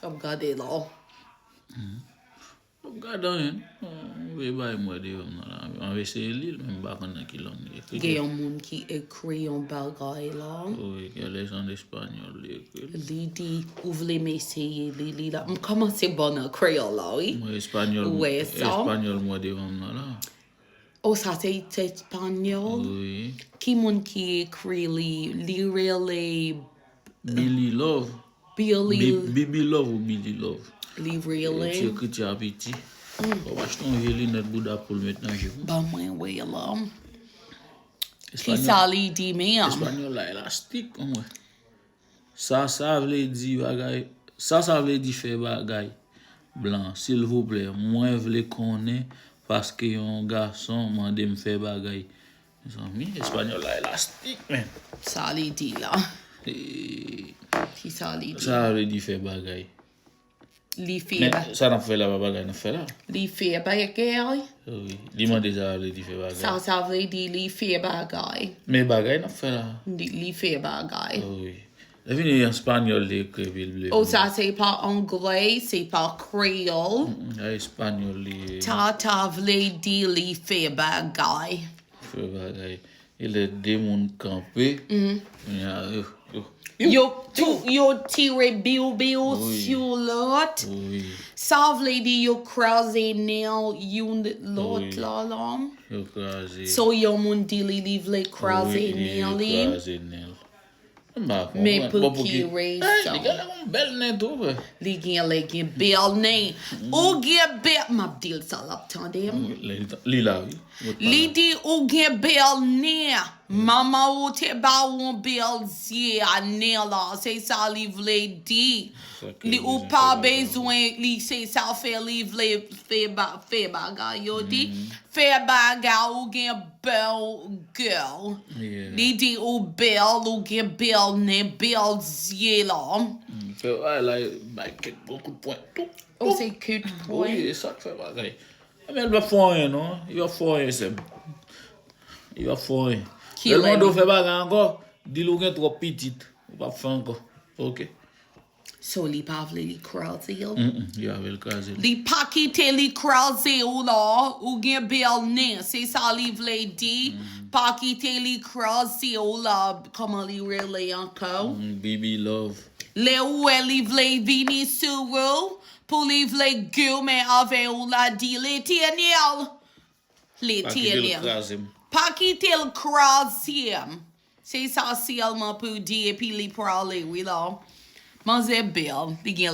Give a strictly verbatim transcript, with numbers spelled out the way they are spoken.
Ap gade la. M ap gade anyen. M vle bay mwen devan m nan la. M ap eseye li l, men m pa konn nan ki lang li ekri. Gen yon moun ki ekri yon bagay la. Wi, gen lè se an espanyòl li ekri l. Li di, ou vle m eseye li, li la. M kòmanse bon nan kreyòl la, wi. Mwen espanyòl, Ou wè sa? Espanyòl mwen devan m nan la. O, sa se espanyòl? Wi. Ki moun ki ekri li? Li rele Billy Love. Billy. Bi- Bibi Love ou Billy Love. Li Ti rele. Ekricha piti. Ou achte yon vye linèt bouda poul met nan je w. Ban mwen wè la. Ki sa li di menm? Espanyòl la elastik, anmwey. Sa, sa vle di bagay. Sa, sa vle di fè bagay. Blan, silvouplè, mwen vle konnen paske yon gason mande m fè bagay. Mezanmi, espanyòl la elastik, men. Sa li di la. E, Ki sa li di? Sa vle di fè bagay. Li fè Men ba- sa n ap fè la, pa bagay n ap fè la. Li fè bagay. Wi, li mande sa vle di fè bagay. Sa, sa vle di li fè bagay. Men bagay n ap fè la. Li, li fè bagay. Wi. Lè vini espanyòl li ekri pil ble. O, sa se pa anglè, se pa kreyòl. Mm, a espanyòl li. Sa, sa vle di li fè bagay. Fè bagay. E lè de moun kanpe. Kounye a, yo, yo. Yo tou, yo tire biw biw Wi. sou lòt. Wi. Sa vle di yo kraze nen youn lòt Wi. la la. Yo kraze. So yon moun di li, li vle kraze Wi, li nen li. Kraze nen l. M pa Men konprann. pou Bon, pou ki ki- rezon? Li gen lè yon bèl nen tou, vre. Li gen lè gen bèl nen. Ou gen bèl, m ap di l sa l ap tande m. Li, li la, wi. Mwen pa Li la. di ou gen bèl nen. Manman ou te ba ou yon bèl zye a nen la. Se sa li vle di. Sa ke Li li ou di pa fè bezwen li se sa fè li vle fè ba, fè bagay. Yo di fè bagay ou gen bèl girl. Yeah. Li di ou bèl, ou gen bèl nen, bèl zye la. Mm, fè bagay la, bay kèk bon kout pwen. Tou. Ou se cute Wi, boy. e sa k fè bagay. Men l pa fè anyen, non. Li pa fè anyen, sè m. Li pa fè anyen. Ki Lè l lè mande w li- fè bagay ankò, di l ou gen twòp pitit. Ou p ap fè ankò. Ok. So li pa vle li kraze l. Mm, mm, li avè l kraze l. Li pa kite li kraze ou la, ou gen bèl nen, se sa li vle di. Pa kite li kraze ou la, kòman li rele ankò? Mm, Bibi Love. Lè ou wè li vle vini sou ou, pou li vle goumen avè ou la, di Letènèl. Pa kite l Letènèl. Kraze m. Pa kite l kraze m. Se sa sèlman pou di epi li prale, wi la. Manzè bèl, li gen